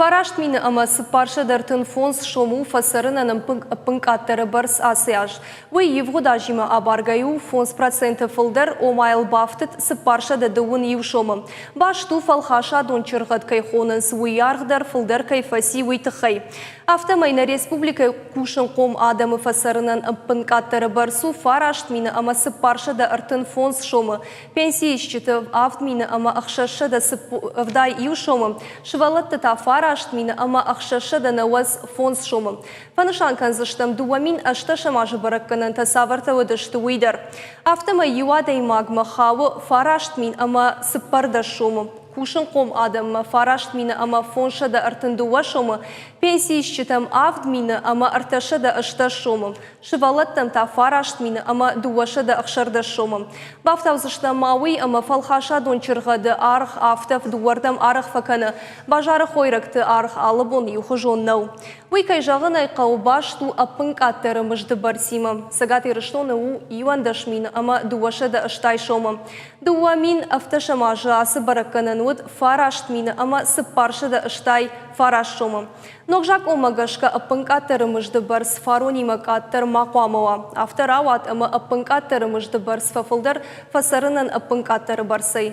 9000 ӕмӕ 435 сом у фӕцӕрынӕн ӕппынкъаддӕры бӕрц ацы аз. Уый ивгъуыд азимӕ абаргӕ у 5% фылдӕр, ома йыл бафтыд 421 сомы. Баст у, фӕлхасадон чыргъӕд кӕй хонынц, уый аргъ дӕр фылдӕр кӕй фӕци, уый тыххӕй. Афтӕмӕй нӕ республикӕйы кусынхъом адӕмы фӕцӕрынӕн ӕппынкъаддӕры бӕрц у 9000 ӕмӕ 435 сомы. Пенсиисджыты 7000 ӕмӕ 681 сомы, сывӕллӕтты та 9000 ӕмӕ 695 сомы. Фӕнысан кӕндзыстӕм, 2018 азы бӕрӕггӕнӕнтӕ цавӕртӕ уыдысты, уый дӕр. Афтӕмӕй иу адӕймагмӕ хауы 9000 ӕмӕ 14 сомы. Кусынхъом адӕммӕ 9000 ӕмӕ 532 сомы, пенсиисджытӕм 7000 ӕмӕ 380 сомы. Сывӕллӕттӕн та 9000 ӕмӕ 216 сомы. Бафтаудзыстӕм ма уый, ӕмӕ фӕлхасадон чыргъӕды аргъ афтӕ дыууӕрдӕм арӕх фӕкӕны. Базары хойрӕгты аргъ алы бон иухуызон нӕу. Уый, кӕй зӕгъын ӕй хъӕуы, баст у ӕппынкъаддӕры мызды бӕрцимӕ. Цӕгат Ирыстоны у 11 000 ӕмӕ 280 сомы. 2017 азы ацы бӕрӕггӕнӕн уыд 9000 ӕмӕ 489 сомы. Ног закъонмӕ гӕсгӕ ӕппынкъаддӕры мызды бӕрц фаронимӕ къаддӕр ма хъуамӕ уа. Афтӕ рауад, ӕмӕ ӕппынкъаддӕры мызды бӕрц фӕфылдӕр фӕцӕрынӕн ӕппынкъаддӕры бӕрцӕй.